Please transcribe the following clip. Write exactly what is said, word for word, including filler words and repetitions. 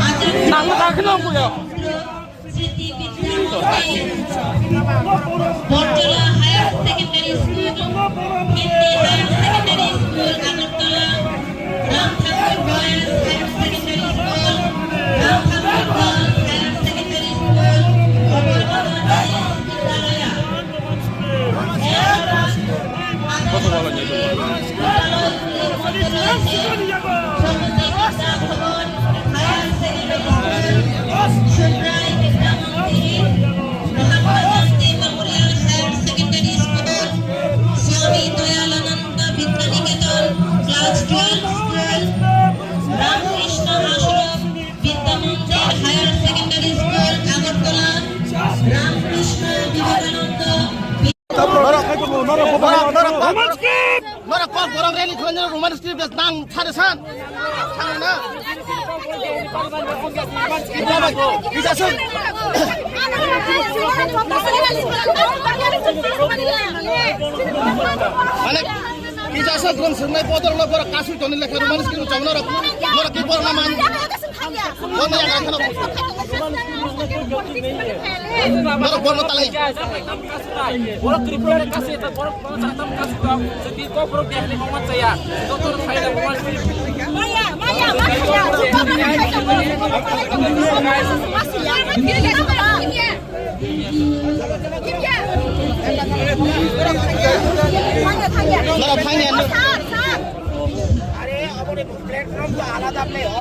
Nang tak nang ko ya. Sriti Vidya Mandir, Borjola Higher Secondary School, Hindi Higher Secondary School, Agartala, Ram Thakur Boys Higher Secondary School, Ram Thakur Girls Higher Secondary School, Borjola Higher Secondary School. Ramakrishna Ashram, Vidya Mandir Higher Secondary School, Agartala, Ramakrishna Vivekananda, Norok, norok, norok, norok, norok, norok, kok borok rally khwlainai Roman script nang sare san. Sare na. Kisa suk. Mane, kisa suk rom sungnai bodol no borok kasui toni lekha Roman script chong norok. Norok ki borok na man. Borok borno talai. Borok Tripura kasi ta borok borok satam kasi ta. Jadi kok borok dia ni moman saya. Doktor saya moman. Maya, maya, maya. Maya, maya. Maya, maya. Maya, maya. Maya, maya. Sir, sir. Are, aboni platform to alada play.